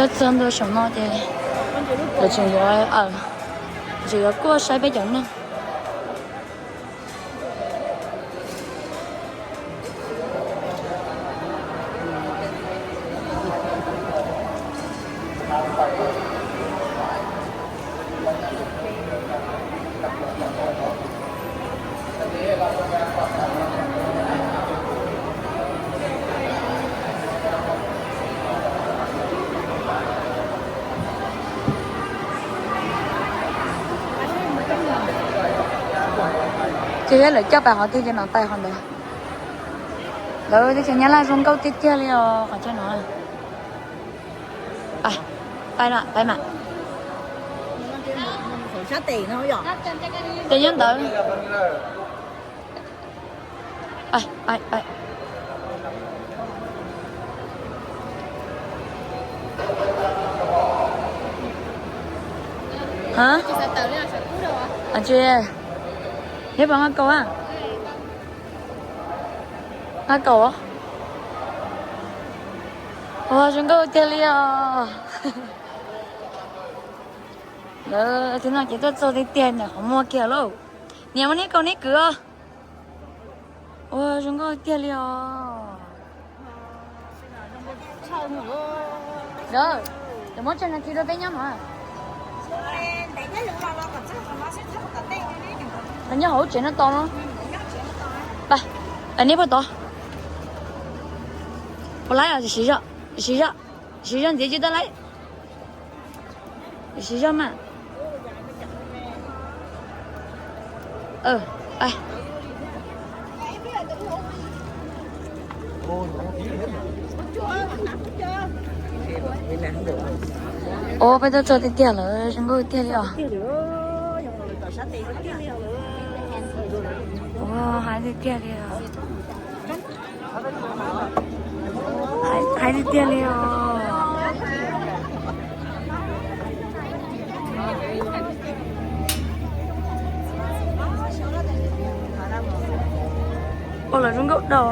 Txog ntua saum no ces lawv tseem yuav, tseem yuav kuaj saib peb cov neeg. Ces yog lawv coj pais qhov twg ces no pais qhov ntawd. Lawv teb chaws Nyab Laj zoo nkauj tiag tiag li os qhov chaw no. Pais, pais mas, pais mas. Ces nyob ntawd. Pais, pais, pais. Hab, tsis, neb puas nqa kaus a? Nqa kaus. Ua zoo nkauj tiag li os. Lawv tib no ces tuaj txog tiag tiag ntawm qhov muag kiag lauj. Niam, muab neb kaus neb kwv os. Ua zoo nkauj tiag li os. Cov muab tsawg nas this rau peb nyob no. Nyob hauv tsev no tos no. Pais, neb puag tod. Puas laib os? Siv zog, siv zog, siv zog ntxiv tsis tau laib. Siv zog mas. Ua peb tuaj txog tiag tiag lawm, zoo nkauj tiag li os. Ua hais tiag tiag li os. Hais tiag tiag li os. Ua los zoo nkauj dau.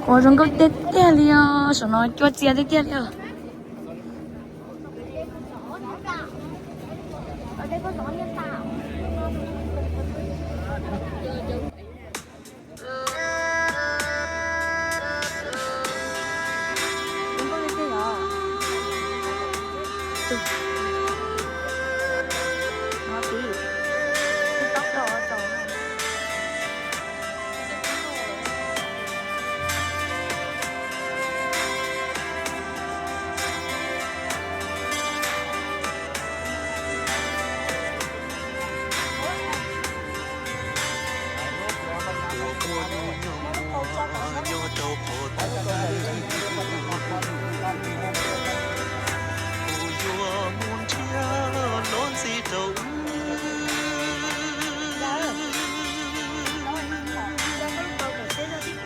Ua zoo nkauj tiag tiag li os, saum no cua txias tiag tiag li os. Kuv yuav mus nrhiav los ntxiv rau wb.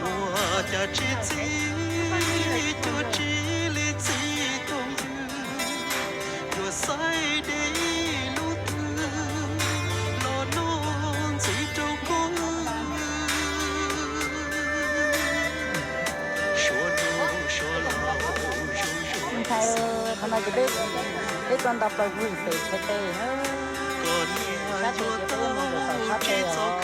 Ua cas tsis txib, cua tsis li txib tau ywg. Yuav xaiv deb lub twg los noj ntxiv rau koj. Suav nus suav laus zoo zoo. Ntxhais, qhov no ces peb, peb tuaj nto plaws pem chaw tes na. Sab tes ces peb yuav mus rau tom sab tes os.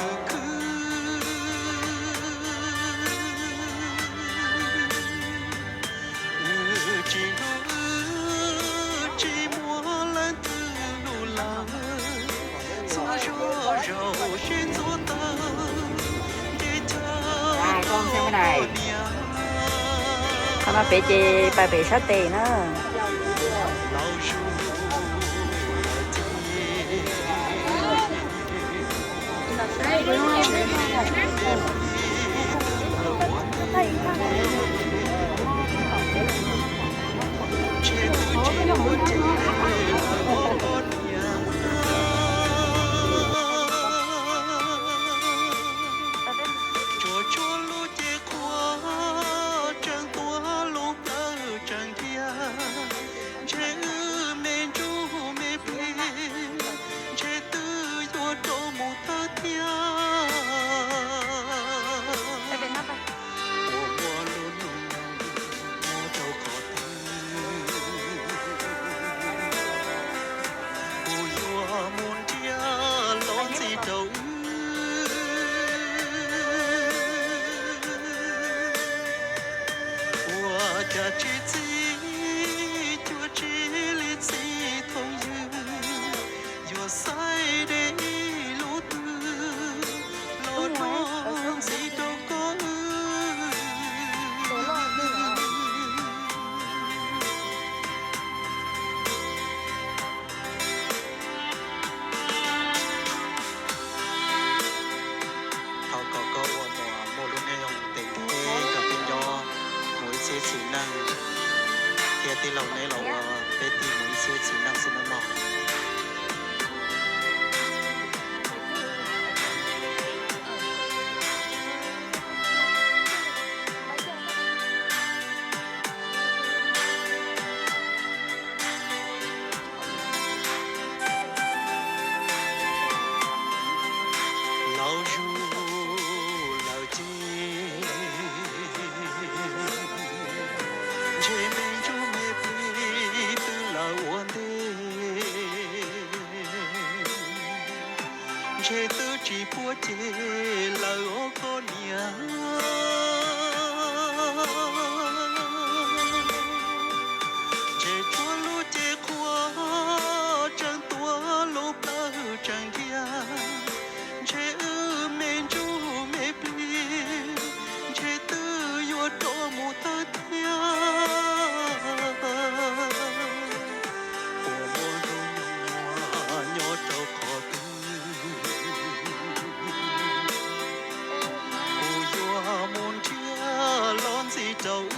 Tsis hlub, tsis muaj leej twg hlub lawm, txhua zog zaum sib ntxuav tawm, ntev chaw poj niam. Qhov no pem ces pais pem sab tes na. Tsuag tsuag lub cev qhuav tseem tuaj lub plawv tseem dhia, ntshe wb me ntsuj me plig, ntshe twb yuav rov mus thawj thiab. Tsis txij cuab tsis li txij thooj ywg, yuav xaiv deb ib lub twg los noj ntxiv rau koj wb. Thov kom koj ua muam muaj lub neej zoo ntev ntev nrog peb nyob mus ib txhiab txhis neej, thiab tij laug neb los ua peb tij mus ib txhiab txhis neej xwb nawb mog. Laus zus lawm ces ntshe me ntsuj me plig twb lawm ua ntej. Ntshe twb tsis puab ceg lawm os koj niam. Ntshe tshuav lub cev qhuav tseem tuav lub plawv tseem ntsia. Ntshe wb me ntsuj me plig, ntshe twb yuav rov mus tawm thiab. Puas muaj nruab nyuag nyob rau qhov twg, kuv yuav mus nrhiav los ntxiv rau wb.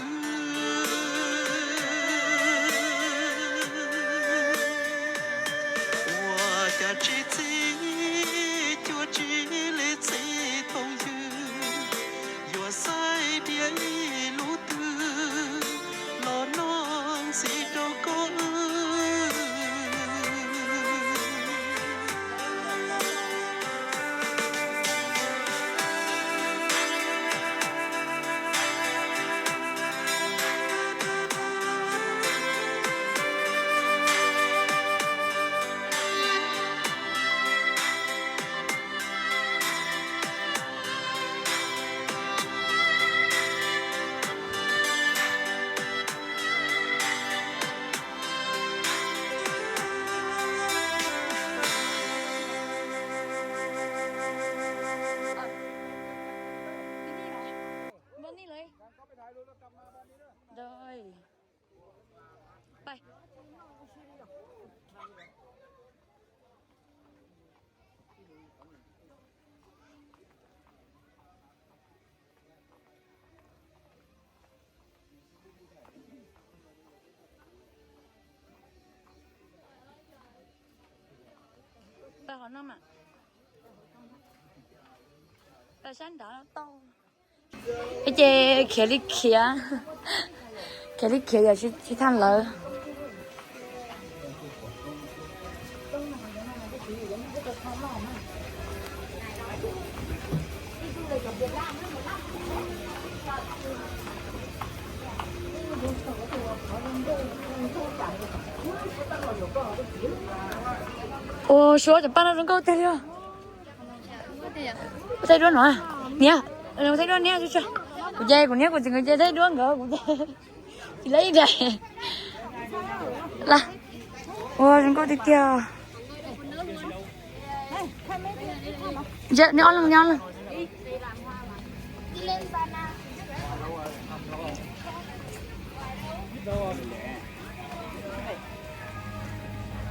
Ua cas tsis txij cuab tsis li txij thooj ywg, yuav xaiv diav ib lub twg los noj ntxiv rau koj wb. Pab qhov no mas, pab sab nrad tau. Ces khiav li khiav, khiav li khiav yog tsis thaj lawv. Ua suav cov paj no zoo nkauj tiag li os. Thaij duab no, niam, thaij duab niam, kuv ces kuv niam kuv txiv nkawd ces thaij duab nkawd, kuv ces tsis lab ib daim. Ua zoo nkauj tiag tiag. Neb ob leeg, neb ob leeg.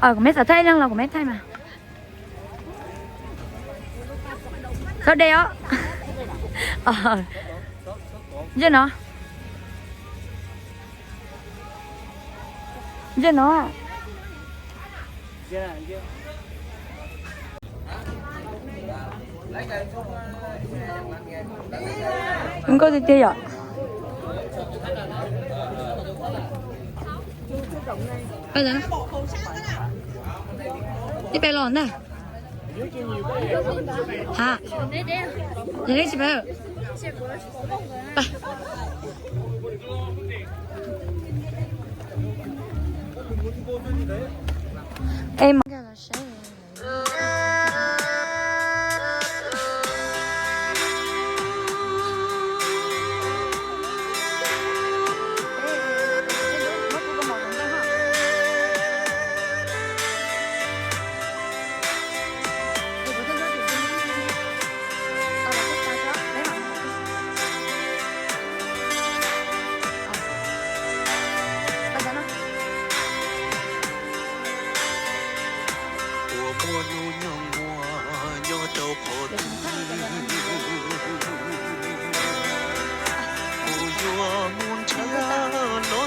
Kuv meb xav thaij ib leeg los kuv meb thaij mas. Txhob de os. Ntsej no. Ntsej no. Nkauj tiag tiag yom. Ib pliag los ntag. Ha, tsis pab. Es mas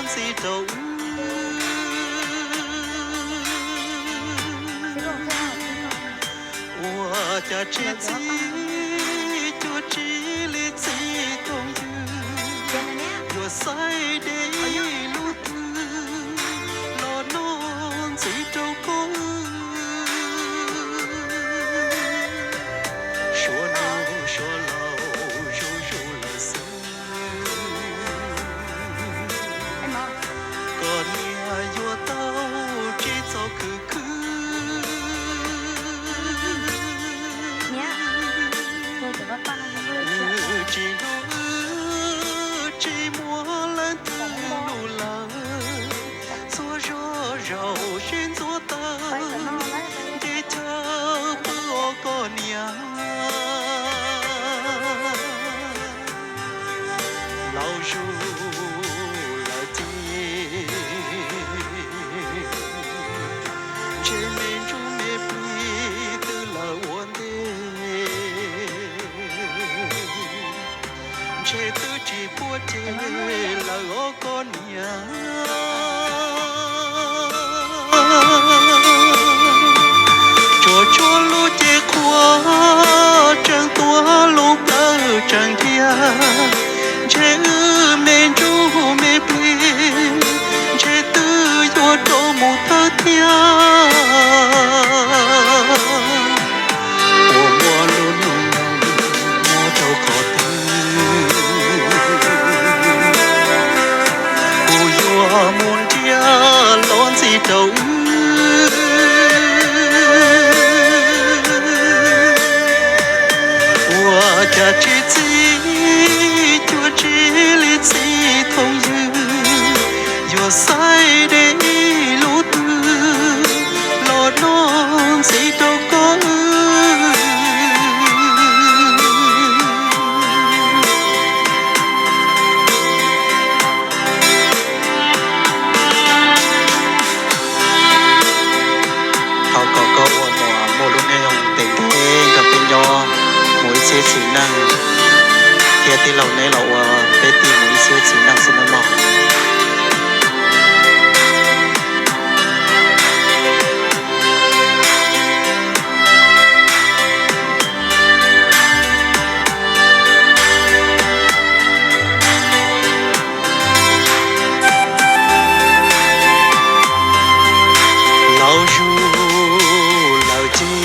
ntxiv rau wb. Ua cas tsis txib cuag tsis li txij thooj ywg, yuav xaiv deb lub twg los noj ntxiv rau koj wb. Suav nus suav laus zuj zus lawm xwb, koj niam yuav tau tsis txhob khwv khwv. Wb tsis hlub wb tsis muaj leej twg hlub lawm, txhua zog zaum sib ntxuav tawg, nce chaw pw os koj niam. Laus zuj lawm ces ntshe me ntsuj me plig twb lawm ua ntej, ntshe twb tsis puab ceg lawm os koj niam. Tsuas tshuav lub cev qhua tseem tuav lub plawv tseem ntiag, ntshe wb me ntsuj me plig ntshe twb yuav rov mus thawj thiab. Puas muaj lub nug nyob rau qhov twg, kuv yuav mus nrhiav los ntxiv rau wb. Ua cas tsis txib cuag tsis li txij thooj ywg, yuav xaiv deb lub twg los noj ntxiv rau koj wb. Thov kom koj ua muam muaj lub neej zoo ntev ntev nrog peb nyob mus ib txhiab txhis neej, thiab tij laug neb los ua peb tij mus ib txhiab txhis neej xwb nawb mog. Laus zuj lawm ces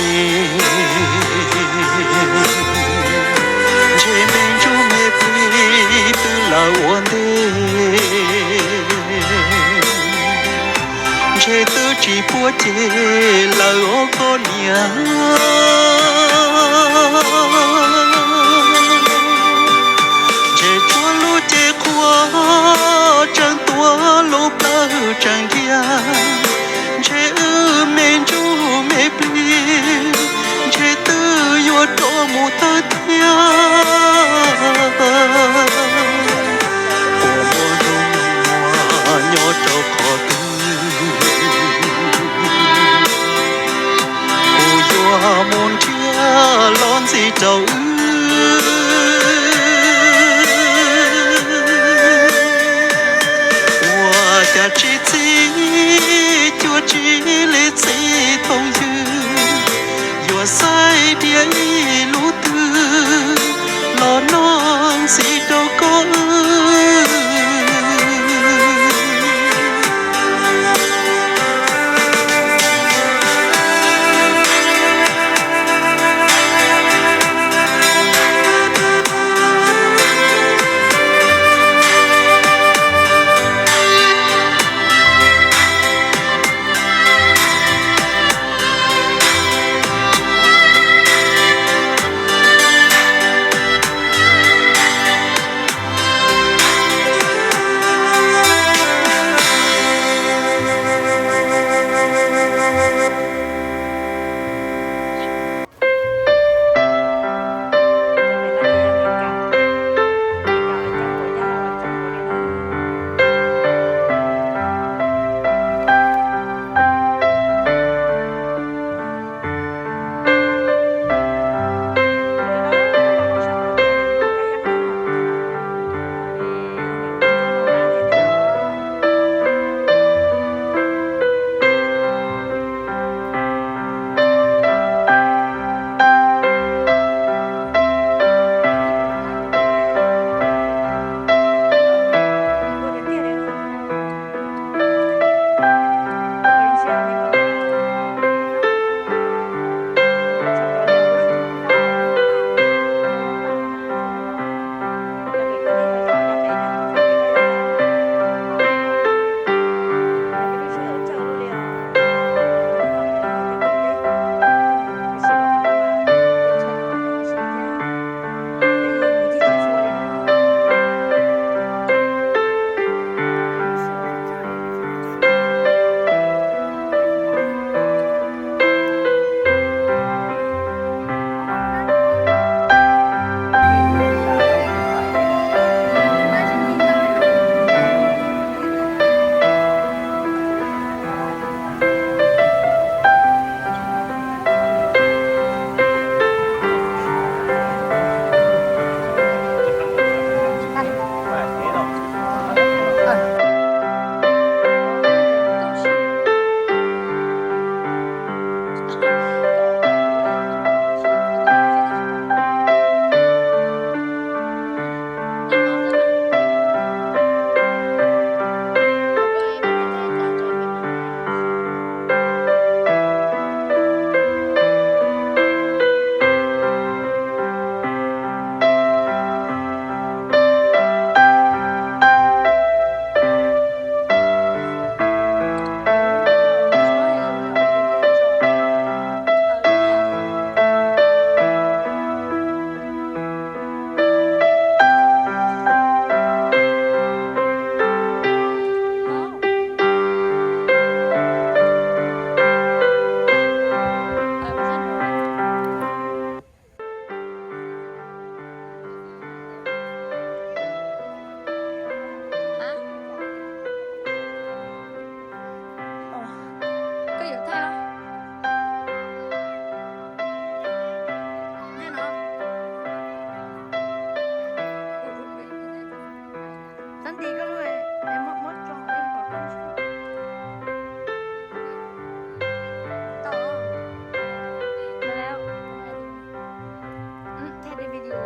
ntshe me ntsuj me plig twb lawm ua ntej, ntshe twb tsis puab ceg lawm os koj niam. Ntshe tshuav lub cev qhua tseem tuav lub plawv tseem ntiag, ntshe wb me ntsuj me plig ntshe twb yuav rov mus thawj thiab. Puas muaj nug muag nyob rau qhov twg, kuv yuav mus Nti koj lub, muab tso kom koj tau. Thaij video.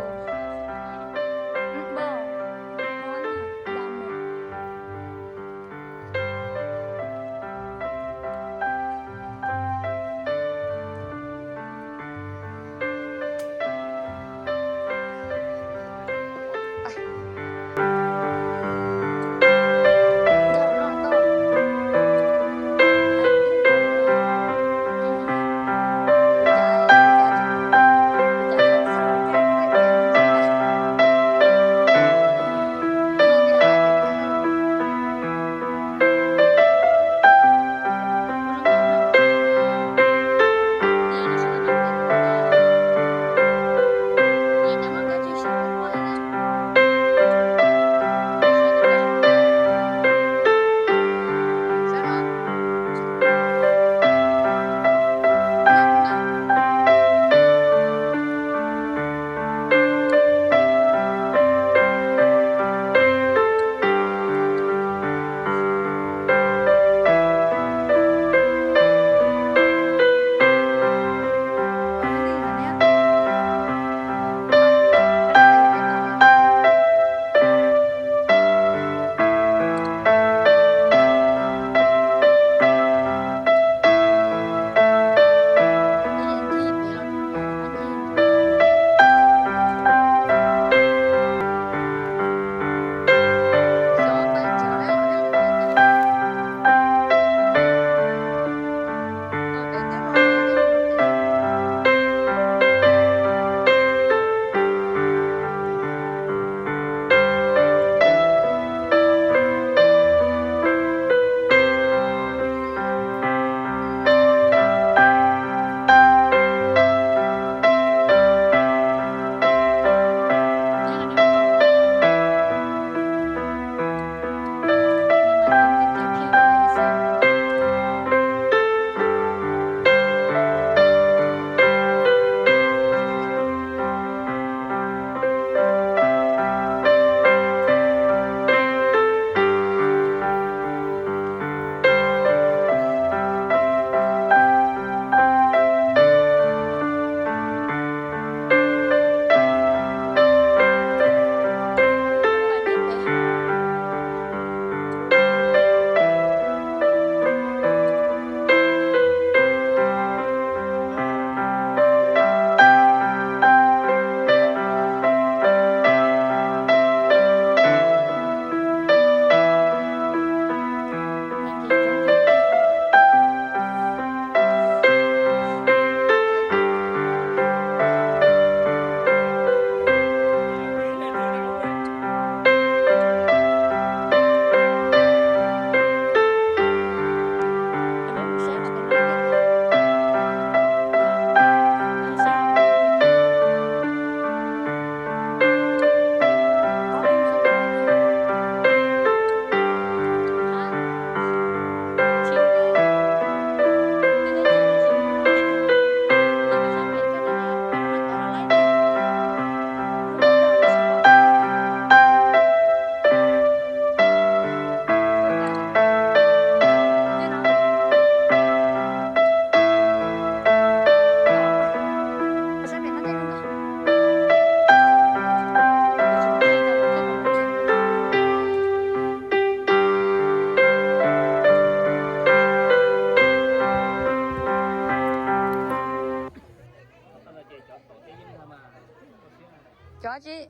Cov tsis,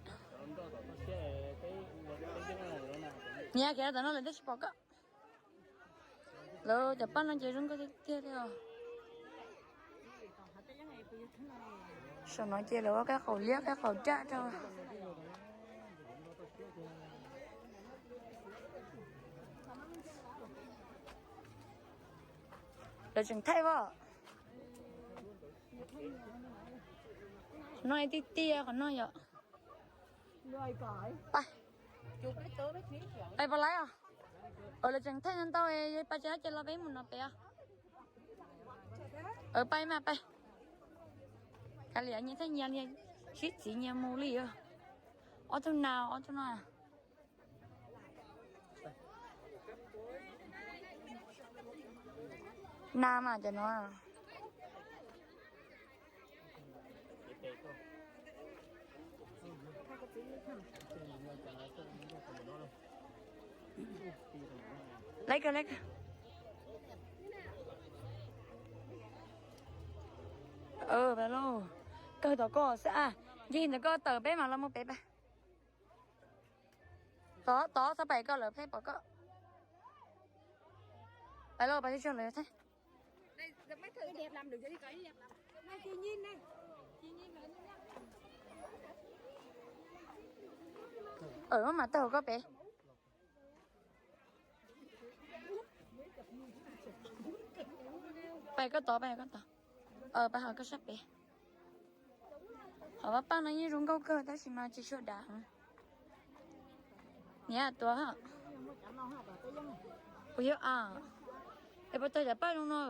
niam, khiav rau tom no lawm twb tsis pom koj. Lawv cov paj no ces zoo nkauj tiag tiag li os. Saum no ces lawv ua kaib qaum liab kaib qaum daj rau. Lawv tseem thaij os. Qhov no tiag tiag qhov no yom. Pais, pais pos laib os. Lawv tseem thaij ntau ntau, pais tsis tau ces los peb mus no pem os. Pais mas pais. Kav liam nyias thaij nyias li, sib txiv nyias mus li. Ob tug nas, ob tug no. Na mas cov no. Laiv kawg, laiv kawg. Ua lauj, kawg tom koj xwb a. Ncig ntawm koj tawm peb mam los mus pem pab. Tod tod txhob pais koj lawv pheej pom koj. Pais lauj, pais tsuag lawv thiab. Maj mam tawg hauv koj pem. Pais koj tod, pais koj tod. Pais hauv koj sab pem. Hauv paj no yeej zoo nkauj kawg tab sis mas tsis tshua dav. Niam tuav. Kuv yuav a. Es puas tawg cov paj zoo no?